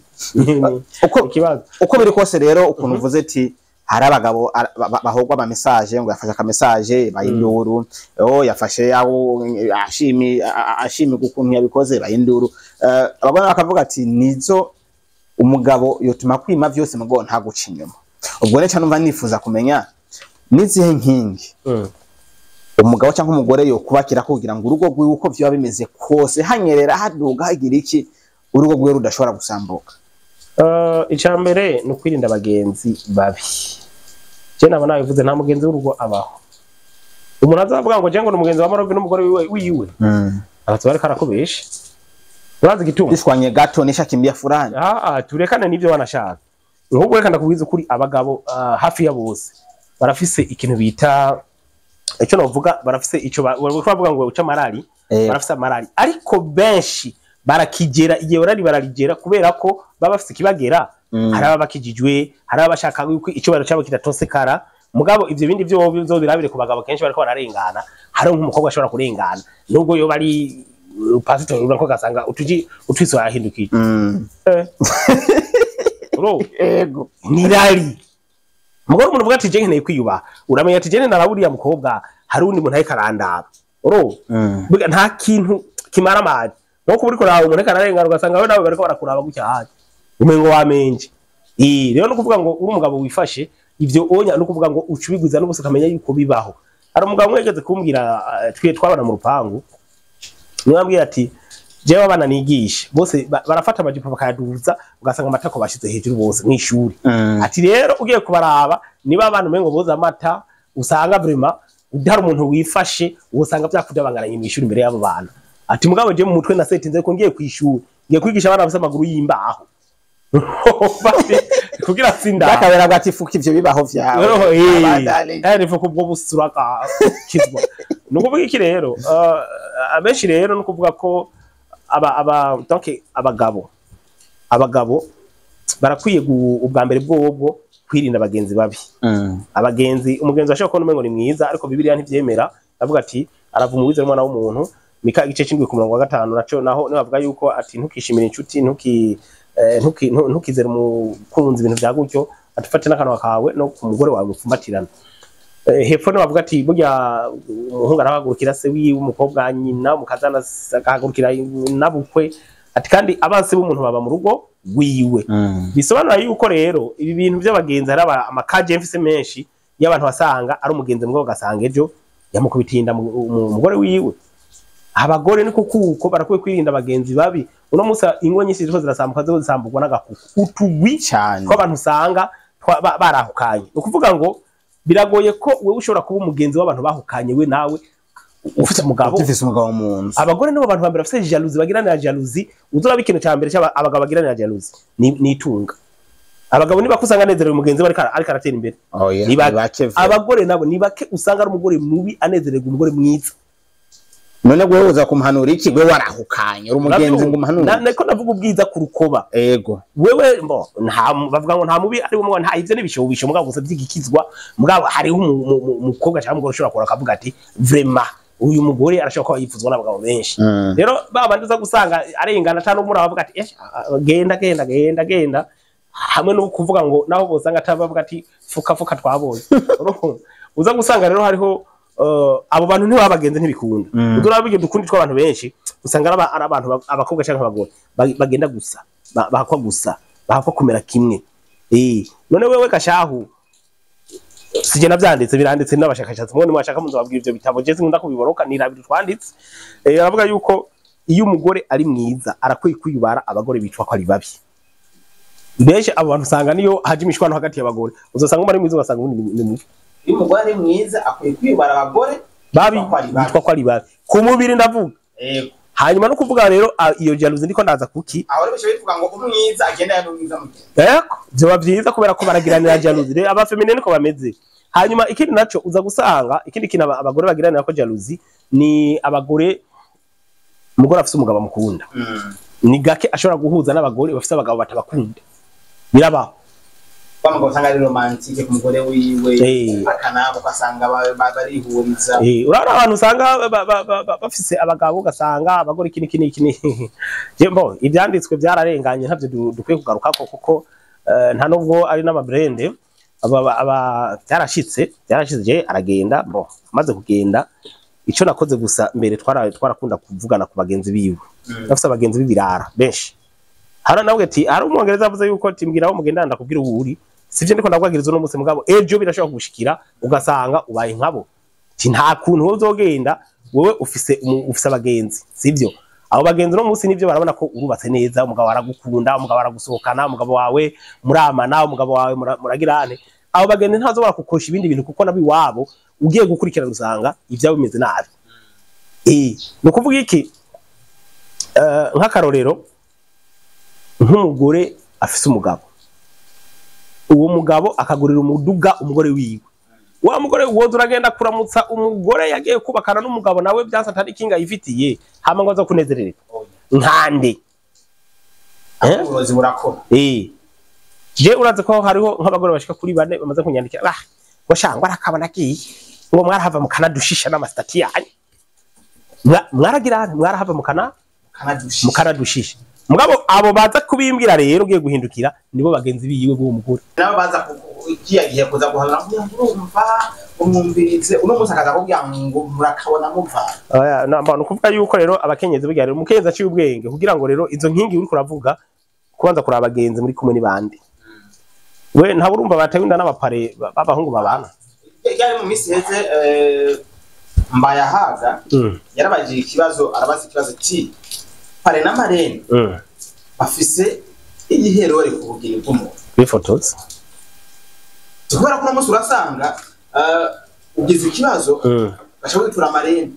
Uko ikibazo. Uko biri kose rero, ukuntu uvuze ati hari abagabo bahogwa ama message, ngo yafashe aka message bayinduru, oh yafashe aho ashimi ashimirwa ukuntu yabikoze bayinduru. Abagore bakavuga ati nizo umugabo yotuma kwima vyose mugo nta guca inyuma. Ubwo rero numva nifuza kumenya nizihe nkingi umugabo cyangwa umugore yo kubakira kugira ngo urugo rwiwe, uko vyoba bimeze kose, hanyerera, haduga, hagira iki, urugo rwiwe rudashobora gusambuka. Icya mbere ni ukwirinda abagenzi babi. Je naba nabivuze, nta mugenzi w'urugo abaho. Umuntu azavuga ngo je ngo ni umugenzi wa Marovi n'umugore wiwe, abatsi bariko arakubesha. Urazi igituma? Dishwanye gato nishakimbia furani. Ah, ah, turekane n'ibyo wanashaka. Ahubwo reka ndakubwiza ukuri, abagabo hafi ya bose barafise ikintu bita, icyo novuga, barafise ico bariko bavuga ngo uca amarari. Barafise amarari, ariko benshi barakigera igihe barari bararigera kubera ko baba bafise ikibagera. Hari ababa bakijijwe, hari abashaka yuko icyubahiro cyabo kidatosekara. Mugabo ivyo bindi byo byo birabire ku bagabo kenshi bariko bararengana. Hari nk'umukobwa ashobora kurengana nubwo yoba ari pasitori, urako gasanga utuji utwiso yahindukiye. Uro Ego. Nirari mugore, umuntu uvuga ati je nkeneye kwiyubaha, uramenya ati je naraburiya mukobwa, hari undi muntu ariko arandaba, uro Burya nta kintu kimara amazi nko kuba uriko uraba umuntu ariko ararengana, ugasanga we nawe bariko barakuraba gutya haje umengo wamenje. Rero no kuvuga ngo uri umugabo wifashe, ivyo onya no kuvuga ngo ucubigwiza n'ubusa, ukamenya yuko bibaho. Hari umugabo umwe yigeze kumbwira, twe twabana mu rupangu, niwe ambwira ati jewe abana nigisha bose barafata amajipo bakayaduza, ugasanga amatako bashize hejuru bose mw'ishuri. Ati rero ugiye kubaraba niba abana umengo boza amata, usanga vraiment udari umuntu wifashe, usanga byakudabangaranye mw'ishuri imbere y'abo bana. Ati mugabo je mu mutwe nasetinze ko ngiye kw'ishuri, ngiye kwigisha abana bafise amaguru y'imbaho kugira sinda. Bakabera bati fuka ivyo bibaho vyawe. Abandane. Nifuka ubwo busura kizwa. Ni ukuvuga iki rero? Abenshi rero ni ukuvuga ko aba donc abagabo barakwiye ubwa mbere bwobwo kwirinda abagenzi babi. Abagenzi, umugenzi ashobora kubona umengo ni mwiza, ariko Bibiliya ntivyemera. Avuga ati arava umuwize n'umwana w'umuntu. Mika igice c'indwi ku murongo wa gatanu naco naho niho bavuga yuko ati ntukishimire inshuti, ntukizere umukunzi, ibintu vya gutyo, ati ufate n'akanwa kawe no ku mugore wawe mupfumbatirana. Hepfo niho bavuga ati burya umuhungu arahagurukira se wiwe, umukobwa nyina, umukazana agahagurukira nabukwe, ati kandi abansi b'umuntu baba mu rugo rwiwe. Bisobanura yuko rero ibi bintu by'abagenzi, hari amakaje mfise menshi y'abantu basanga ari umugenzi mugabo ugasanga ejo yamukubitiye inda umugore wiwe. Abagore niko kuko barakwiye kwirinda abagenzi babi. Uno munsi ingo nyinshi ziriko zirasambuka, ziriko zisambugwa n'agakuku, utugwi Cyane. tw'abantu usanga barahukanye. Ni ukuvuga ngo biragoye ko wewe ushobora kuba umugenzi w'abantu bahukanye, we nawe ufite umugabo. Ufise umugabo mu nzu. Abagore nibo bantu bambere bafite jalousie, bagiranira jalousie. Uzuraba ikintu cya mbere abagabo bagiranira jalousie ni itunga. Abagabo niba usanga anezerewe mugenzi we ariko aratera imbere. Oya. Ni bake. Ni bake vyo. Abagore nabo ni bake usanga ari umugore mubi anezererwa umugore mwiza. None gwewe uza kumuhanura iki? Gwe warahukanye, uri umugenzi ngo umuhanure? Nako navuga ubwiza ku rukoba. Ego. Wewe mbo nta, bavuga ngo nta mubi ari umwe, nta ivyo n'ibishobisho mugabo gusa by'igikizwa. Mugabo hariho umukobwa cyangwa umugore ushobora kora akavuga ati vraiment uyu mugore arashobora kuba yifuzwa n'abagabo benshi. Rero ba bandi uza gusanga arengana cyangwa umuri abavuga ati eh, genda genda genda genda, hamwe no kuvuga ngo naho bosanga atabavuga ati fuka fuka twabonye. Urumva? Uza gusanga rero hariho abo bantu ntibabagenze, ntibikunda. Uzura bigenda ukundi tw'abantu benshi usanga ari abantu abakobwa cyangwa abagore bagenda gusa, bahakwa gusa, bahakwa kumera kimwe. None wewe gashahu, sije navyanditse, biranditse n'abashakashatsi. Mwe mwashaka muzo babwira ivyo bitabo, je sinkunda kubiboroka, nirabira twanditse. Aravuga yuko iyo umugore ari mwiza arakwiye kwiyubara abagore bitwa ko ari babi benshi. Abo bantu usanga niyo haje imishwano hagati y'abagore, uzosanga umwe ari mwiza, ugasanga uwundi ni mubi. Iyo umugore ari mwiza akwiye kwiyubara abagore babi bitwa ko ari babi. Bitwa ko ari babi ku mubiri ndavuga. Ego. Hanyuma no kuvuga rero iyo jalousie ndiko ndaza kuki. Aho rero bice bivuga ngo umwiza agenda yari umwiza mugenzi. Eko vyoba vyiza kubera ko baragiranira jalousie. Rero aba féminine niko bameze. Hanyuma ikindi naco uza gusanga ikindi kintu abagore bagiranira ko jalousie ni abagore, umugore afise umugabo amukunda ni gake ashobora guhuza n'abagore bafise abagabo batabakunda, birabaho. Wa mugabo usanga ari romantique ku mugore wiwe, akanabo ugasanga barihuriza. Urabona abantu usanga bafise abagabo, ugasanga abagore iki n'iki n'iki n'iki. Je mbo ibyanditswe byararenganye, ntavyo dukwiye kugarukako kuko nta nubwo ari n'amabrende aba byarashitse je aragenda. Bo amaze kugenda, ico nakoze gusa mbere twarakunda kuvugana ku bagenzi biwe. Bafise abagenzi b'ibirara benshi. Haro nawe ati hari umwongereza avuze yuko ati mbwira aho mugendana ndakubwira uwo uri. Sivyo ndiko ndabwagiriza uno munsi, mugabo ejo birashobora kugushikira ugasanga ubaye nkabo. Ati nta kuntu wowe uzogenda, wowe ufise abagenzi, sivyo? Abo bagenzi uno munsi nivyo barabona ko urubatse neza, umugabo aragukunda, umugabo aragusohokana, umugabo wawe muramana, umugabo wawe muragirane. Abo bagenzi ntazobora kukosha ibindi bintu kuko nabo iwabo ugiye gukurikirana usanga ivyabo bimeze nabi. Ni ukuvuga iki? Nk'akarorero, nk'umugore afise umugabo, uwo mugabo akagurira umuduga umugore wiwe, wa mugore woza uragenda kuramutsa umugore yagiye kubakana n'umugabo nawe byanse atari ikinga yifitiye, hama ngo aza kunezererwa nkande? Eh? Uburozi burakora. Je urazi ko hariho nk'abagore bashika kuri bane bamaze kunyandikira, ngo shangwa arakabona agiye ngo mwarahava mukanadushisha n'amasitati yanyu. Mwaragira mwarahava mukana kanadushisha. Mukanadushisha. Mugabo abo baza kubimbwira rero ugiye guhindukira nibo bagenzi biwe b'uwo mugore. Nabo baza kiya gihe kuza guhanura kugira ngo urumva umwumvirize, uno munsi akaza kubwira ngo murakabona muva. Oya, namba nukuvuga yuko rero abakenyezi burya rero umukenyezi aciye ubwenge kugira ngo rero izo nkingi uriko uravuga kubanza kuraba abagenzi muri kumwe n'ibandi. We ntabwo urumva batewe inda n'abapare b'abahungu babana. Ryari mu minsi iheze, Mbayahaga yarabajije ikibazo, arabaza ikibazo ki parrain na marraine bafise iyiherore ku bugeni bw'umuntu. Bifotoza. Kubera ko uno munsi urasanga ugize ikibazo, ugaca witura marraine,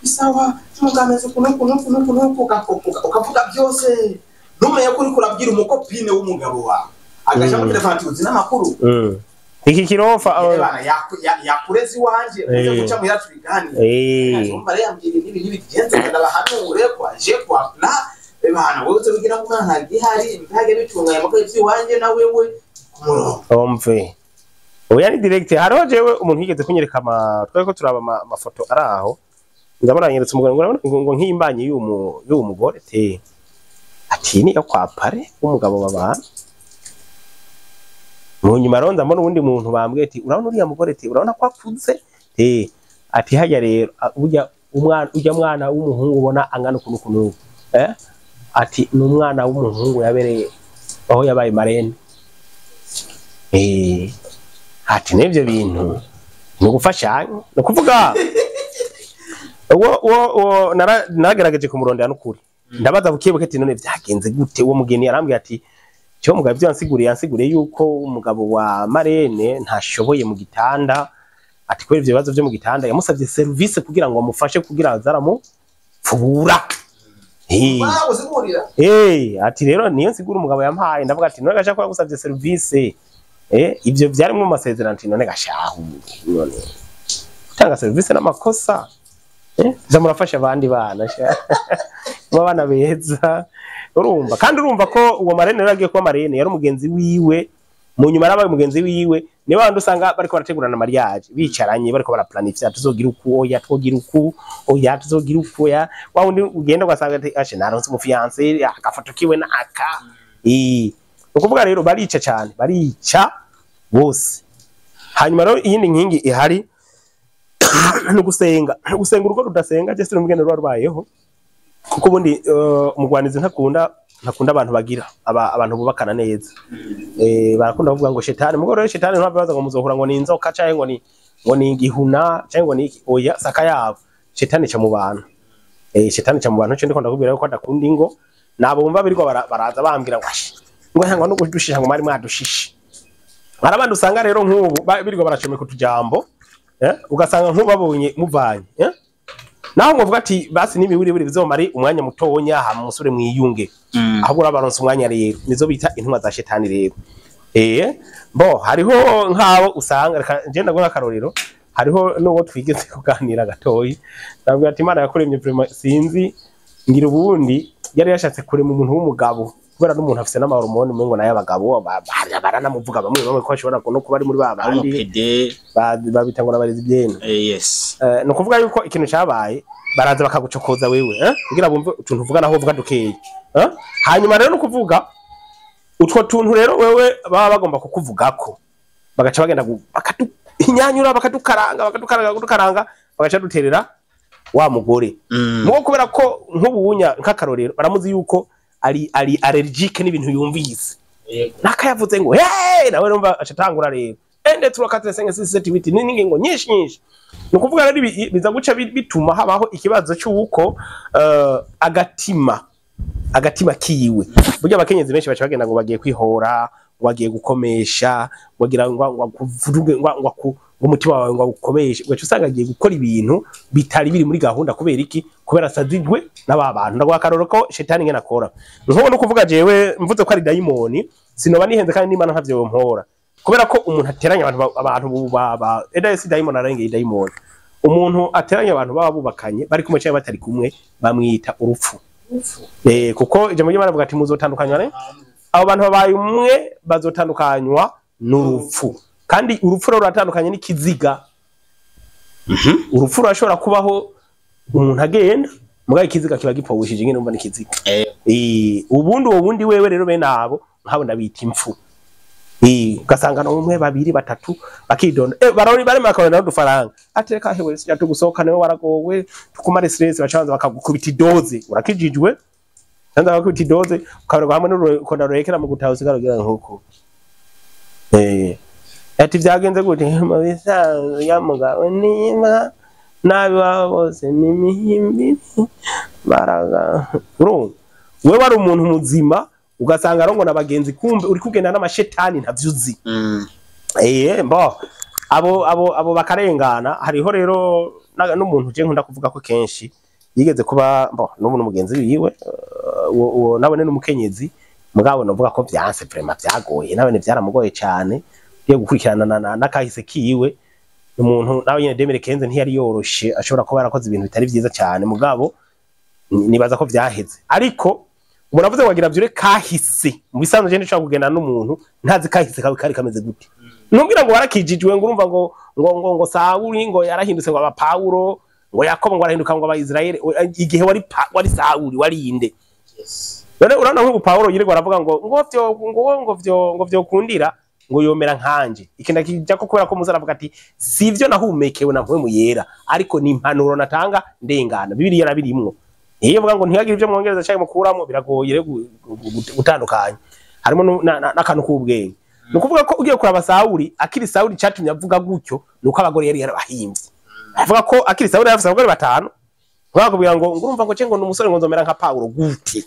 isawa mugameze ukuntu ukuntu ukuntu ukuntu, ukavuga byose, ntumenye ko uriko urabwira umucopine w'umugabo wawe, agaca muri telefone ati uzi n'amakuru. Iki kirofa. Nyene bana yakureze iwanje, uze guca muhira tubiganire. Umva rero yambwira ibi n'ibi bigenze, ndabahanure kwa je kwa la bana wowe uze kugira ngo umwana gihari mbage bitunganye muko ivy'iwanje na wewe ku murongo. Omve. Oya, ni direct. Hariho jewe umuntu yigeze kunyereka ama twari ko turaba amafoto ari aho. Ndabona yanyeretse umugore ngo urabona ngo nk'imbanyi y'uwo mugore te. Ati ni yo kwa parrain w'umugabo babana. Mu nyuma rero ndabona uwundi muntu bambwiye ati urabona uriya mugore te, urabona ko akuze te, ati hajya rero burya umwana, ujya mwana w'umuhungu ubona angana ukuntu ukuntu, ati ni umwana w'umuhungu yabereye aho yabaye marraine. Ati n'ivyo bintu ni ugufashanya, ni ukuvuga uwo nagerageje kumurondera n'ukuri. Ndabaza bukebuke ati none vyagenze gute? Uwo mugeni arambwira ati cyo mugabo ivyo yansiguriye yuko umugabo wa marene ntashoboye mu gitanda, ati kubera ivyo bibazo vyo mu gitanda yamusavye service kugira ngo amufashe kugira azaramupfubura. Ati rero niyo nsigura umugabo yampaye. Ndavuga ati none gasha ko yagusavye service, ivyo vyari mu masezerano, ati none gashahu none gutanga service n'amakosa, za murafasha abandi bana sha mu bana beza. Urumva kandi urumva ko uwo marene rero agiye kuba marene yari umugenzi wiwe, mu nyuma yarabaye umugenzi wiwe. Niba bandi usanga bariko barategurana mariage bicaranye bariko baraplanifya tuzogira uku, oya twogira uku, oya tuzogira uku, oya wa wundi ugenda ugasanga ati ashe naronse umufiance agafoto kiwe naka. Ukuvuga rero barica cyane, barica bose. Hanyuma rero iyindi nkingi ihari no gusenga, gusenga urugo rudasenga je sinumugende ruba rubayeho, kuko ubundi umugwanizi ntakunda abantu bagira abantu bubakana neza. Barakunda kuvuga ngo shetani, mugo rero shetani ntabwo ngo muzohura ngo ni inzoka canke ngo ni igihuna canke ngo ni oya saka yabo. Shetani ca mu bantu, shetani ca mu bantu. Cyo ndiko ndakubwira ko adakunda ingo, nabo bumva biriko baraza bambwira ngo ashe ngo ngo no kudushisha ngo mari mwadushishe. Harabandi usanga rero nk'ubu biriko baracomeka utujambo, ugasanga nk'ubabonye muvanye, naho ngovuga ati basi n'imiwiri buri bizomari umwanya mutonya ha musure mwiyunge, ahubwo urabaronse umwanya rero nizo bita intumwa za shetani rero. Bo hariho nk'abo usanga reka nje ndagona akarorero, hariho n'uwo twigeze kuganira gatoyi, ndabwira ati Imana yakuremye vraiment sinzi ngira ubundi yari yashatse kurema umuntu w'umugabo, kubera n'umuntu afise n'amahormone umengo nayo abagabo baranamuvuga bamwe bamwe ko ashobora no kuba ari muri ba bandi babita ngo nabarezi byene. Yes. No kuvuga yuko ikintu cyabaye baraza bakagucokoza wewe, kugira bumve utuntu uvuga naho uvuga dukeye. Hanyuma rero no kuvuga utwo tuntu rero wewe baba bagomba kukuvugako, bagaca bagenda bakaduhinyanyura bakadukaranga bagaca duterera wa mugore. Mugo kubera ko nk'ubunya nk'akarorero baramuzi yuko ari allergique n'ibintu yumvise. Nakayavuze ngo hey, nawe urumva acatangura rero ende turakatire 5 6 7 8 n'ingingo nyinshi nyinshi. Nukuvuga rero biza guca bituma habaho ikibazo cy'uko agatima kiwe. Burya abakenyezi benshi baca bagenda ngo bagiye kwihora, ngo bagiye gukomesha, bagira ngo kuvuge ngo umutima wawe ngo ukomeshe, ugaca usanga agiye gukora ibintu bitari biri muri gahunda. Kubera iki? Kubera asazijwe n'aba bantu. Ndaguha akarorero ko shetani ngena akora. Nkubu no kuvuga jewe mvuze ko ari dayimoni, sinoba nihenze kandi n'Imana ntavyo mpora. Kubera ko umuntu ateranya abantu baba eda si dayimoni arengeye dayimoni. Umuntu ateranya abantu baba bubakanye bari kumwe cyangwa batari kumwe bamwita urupfu. Kuko ijambo ry'Imana rivuga ati muzotandukanywa ne? Abo bantu babaye umwe bazotandukanywa n'urupfu. Kandi urupfu rero ruratandukanye n'ikiziga. Urupfu rurashobora kubaho umuntu agenda, mugabo ikiziga kiba gipfushije nyine umva n'ikiziga. Ubundi uwo wundi wewe rero bene abo nkabo ndabita impfu. Ugasanga no umwe babiri batatu bakidonda. Barori bari makabona n'udufaranga. Atereka hewe sija tugusohoka niwe waragowe, tukumare stress bacanza bakagukubita idoze. Urakijijwe? Canza bakagukubita idoze ukaberwa hamwe n'urukonda rurekera mu gutaha usigara ugira nkuko. Ati vyagenze gute? Mu bisanzwe ya mugabo niba nabi bose ni mihimbi baraga. Urumva wewe wari umuntu muzima ugasanga arongo na bagenzi, kumbe uri kugenda n'amashetani ntavyuzi. Mbo abo bakarengana. Hariho rero n'umuntu je nkunda kuvuga ko kenshi yigeze kuba mbo n'umuntu mugenzi wiwe, uwo nabone n'umukenyezi mugabo novuga ko vyanse vraiment vyagoye, nabone vyaramugoye cyane yo gukurikirana nakahise kiwe. Umuntu nawe nyene Demire Kenze ntiyari yoroshe, ashobora kuba yarakoze ibintu bitari vyiza cyane, mugabo nibaza ko vyaheze. Ariko muravuze ngo agira vyure kahise mu bisanzwe je ndashaka kugenda n'umuntu ntazi kahise kawe kari kameze gute. Numbwira ngo warakijijwe ngo urumva ngo ngo ngo ngo Sawuli ngo yarahindutse ngo aba Paulo, ngo Yakobo ngo arahinduka ngo aba Israel, igihe wari Sawuli wari inde. None urabona nk'ubu Paulo yirirwa aravuga ngo ngo vyo ngo ngo vyo ngo vyo kundira ngo yomera nkanje. Ikinda kijya ko kubera ko muzaravuga ati sivyo nahumekewe na mpwe muyera, ariko ni impanuro natanga ndengana. Bibiliya yarabirimwo. Iyo vuga ngo ntihagire ibyo mwongereza cyangwa mukuramo biragoye gutandukanya. Harimo n'akantu k'ubwenge. Nukuvuga ko ugiye kuraba Sawuli, akiri Sawuli cyatumye avuga gutyo nuko abagore yari yarabahimbye. Avuga ko akiri Sawuli yafise abagore batanu. Mwakubwira ngo ngurumva ngo cengo n'umusore ngo nzomera nka Paulo gute?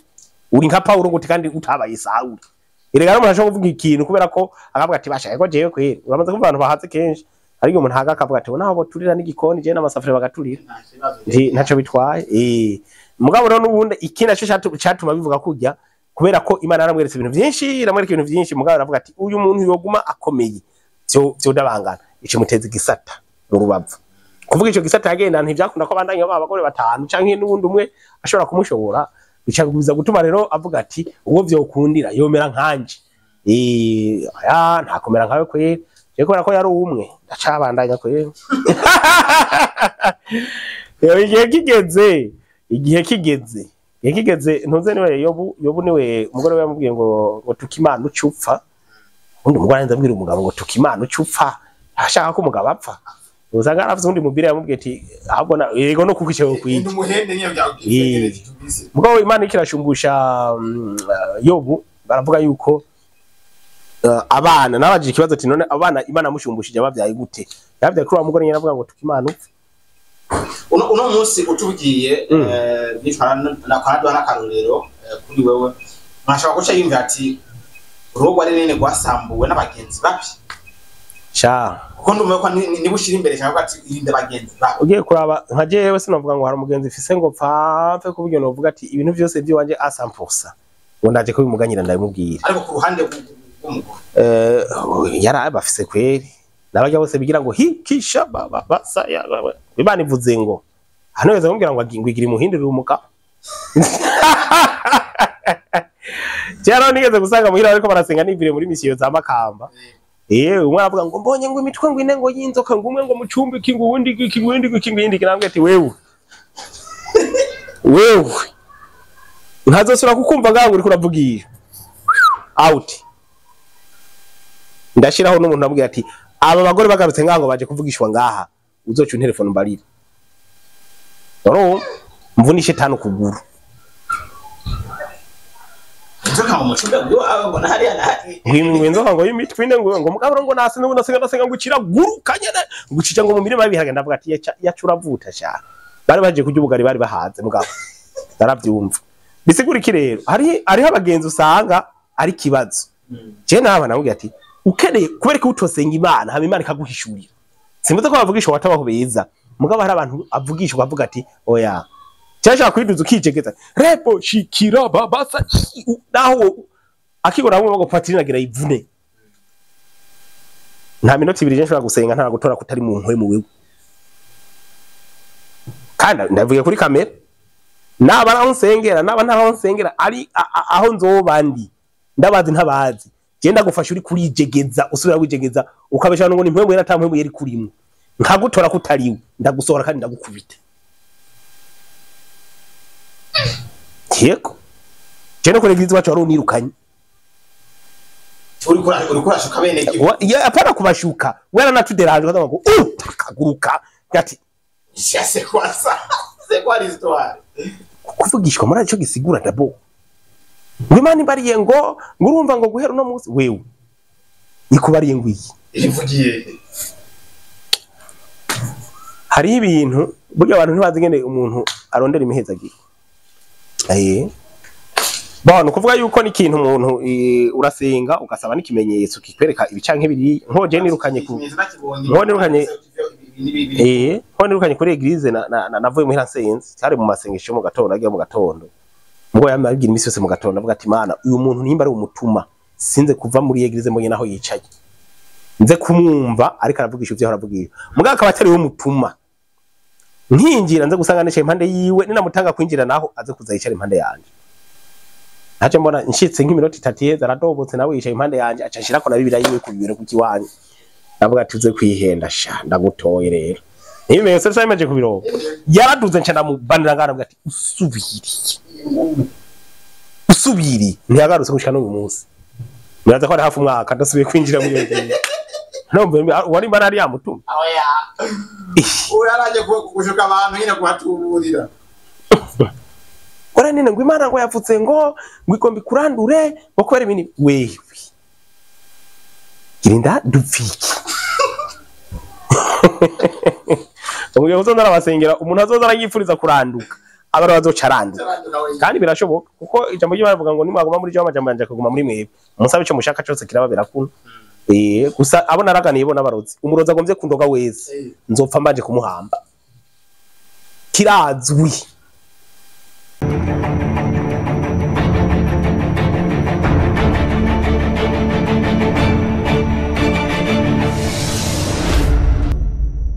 Uri nka Paulo gute kandi utabaye Sawuli? Erega umuntu ashobora kuvuga ikintu kubera ko akavuga ati bashaka ko jewe kweri. Uramaze kumva abantu bahatse kenshi. Ariko umuntu haga akavuga ati naho boturira n'igikoni je n'amasafuriya bagaturira. Ntaco bitwaye. Mugabo rero n'ubundi iki naco catuma bivuga kujya kubera ko Imana yaramweretse ibintu byinshi, iramwereka ibintu byinshi, mugabo aravuga ati uyu muntu yoguma akomeye byo ndabangana ico muteze gisata mu rubavu. Kuvuga ico gisata yagenda ntivyakunda ko abandanya baba abagore batanu canke n'ubundi umwe ashobora kumushobora, bicaguza gutuma rero avuga ati uwo vyokundira yomera nkanje. Aya ntakomera nkawe kweri. Je kubera ko yari umwe ndacabandanya kweri. Igihe kigeze ntuze niwe Yobu niwe umugore we yamubwiye ngo tukimana ucupfa. Undi umugore arenza abwira umugabo ngo tukimana ucupfa, ashaka ko umugabo apfa. Usanga aravuze undi mubiri yamubwiye ati ahubwo na yego no kuko icyo kwije. Mugabo Imana ikirashumbusha Yobu baravuga yuko abana nabajije ikibazo ati none abana Imana amushumbushije abavyaye gute? Yavyaye kuri wa mugore nyine avuga ngo tukimana upfa. Uno munsi utubwiye nitwara nakwaduha n'akarorero kuri wewe mwashobora guca yumva ati urugo rwa nene rwasambuwe n'abagenzi babi. Sha kuko ndumva ko niba ushira imbere cyangwa ati irinde bagenzi bawe. Ugiye kuraba nka jewe sinovuga ngo hari umugenzi mfise ngo pfapfe kuburyo novuga ati ibintu byose by'iwanje a 100% ngo ndaje kubimuganyira ndabimubwira. Ariko ku ruhande rw'umugore yari abafise kweri nabajya bose bigira ngo hikisha baba basa ya Imana ivuze ngo hano yeza kumbwira ngo ngwigira imuhindurire umuka. Cyaro nigeze gusanga muhira ariko barasenga nivire muri misiyo za Makamba. Umwe aravuga ngo mbonye ngo imitwe ngo ine ngo y'inzoka ngo umwe ngo mucumbiki ngo uwundi iki ngo uwundi iki ngo indi kinambwe ati wewe ntazosura kukumva ngaho uri kuravugira out. Ndashiraho n'umuntu abwira ati aba bagore bagarutse ngaho baje kuvugishwa ngaha uzoca telefone mbarira. Doro mvunishe tano kuguru. Nzoka mu mucumbe ngo abona hariya na hari. Ngwinzoka ngo yimitwe ine ngo mugabo ngo nase ngo nasenga ngo ucira guruka nyene ngo ucija ngo mu mirima bihaga ndavuga ati yacuravuta cyane. Bari baje kurya ubugari bari bahaze mugabo. Naravyumva. Bisigura iki rero? Hariho abagenzi usanga ari kibazo. Je naba namubwiye ati ukeneye kubera ko utosenga Imana hama Imana ikaguhishurira. Simbuze ko bavugisha watabaho beza. Mugabo hari abantu avugishwa bavuga ati oya. Cyashaka kwiduza ukijegeza. Repo shikira babasa naho akigora hamwe ngo Patrine agira ivune. Nta minota ibiri je nshobora gusenga nta gutora kutari mu nkwe mu wewe. Kandi ndavuye kuri kamera. Naba aho nsengera naba ntaho nsengera ari aho nzoba ndi. Ndabazi ntabazi. Genda gufasha uri kurijegeza usubira wijegeza ukabesha ngo ni mpwemu yera tampwemu yeri kurimwe. Nkagutora kutariwe ndagusohora kandi ndagukubita. Yego. Je no kuregiza wacu wari unirukanye. Uri kurashuka bene gihugu. Ya apana kubashuka. Wera natuderanje kaza ngo kaguruka gati. C'est quoi ça? C'est quoi l'histoire? Kuvugishwa muri ico gisigura ndabo. Imana imbariye ngo ngurumva ngo guhera no munsi wewe. Ikubariye ngwiyi. Ivugiye. Hari ibintu burya abantu ntibazi ngene umuntu arondera imihezagiro. Bon, kuvuga yuko ni kintu umuntu urasenga ugasaba n'ikimenyetso kikwereka ibicanke biri nkoje nirukanye ku nirukanye nirukanye kuri eglise na navuye muhira nsenze cyari mu masengesho mu gatondo agiye mu gatondo. Mugo yamabwira imisi yose mu gatondo avuga ati Mana uyu muntu nimba ari umutuma sinze kuva muri eglise mbonye naho yicaye. Nze kumwumva ariko aravugisha ivyo aravugira. Mugabo akaba atari we mutuma. Nkinjira nze gusanga nicaye impande yiwe ninamutanga kwinjira naho aze kuza yicara impande yanje. Naje mbona nshitse nk'iminota 3 iheze aradobotse nawe yicaye impande yanje aca nshirako na Bibiliya yiwe ku bibero kukiwanje. Ndavuga ati uze kwihenda sha ndagutoye rero. Ibimenyetso bisa bimaze kubironka. Yaraduze nca ndamubanira ngana avuga ati usubiriye. Usubiri ntiyagarutse gushika n'uyu munsi. Muraza ko ari hafi umwaka ndasubiye kwinjira muri iyo nzu. No wari mbana ari yamutuma. Oya. Uyaraje gushuka abantu nyine kuhatuburira. Ora nene ngo Imana ngo yavutse ngo ngwikombi kurandure ngo kwera ibintu wewe. Girinda dupfiki. Ugiye kuzoza ndabasengera, umuntu azoza aranyifuriza kuranduka, aba ariwe azoca aranduka. Kandi birashoboka, kuko ijambo ry'Imana rivuga ngo nimwaguma muri jewe, amajambo yanje akaguma muri mwebwe, musabe ico mushaka cose kiraba birakuna. Gusa abo naraganiye bo n'abarozi, umurozi agomvye kundoga wese nzopfa mbanje kumuhamba, kirazwi.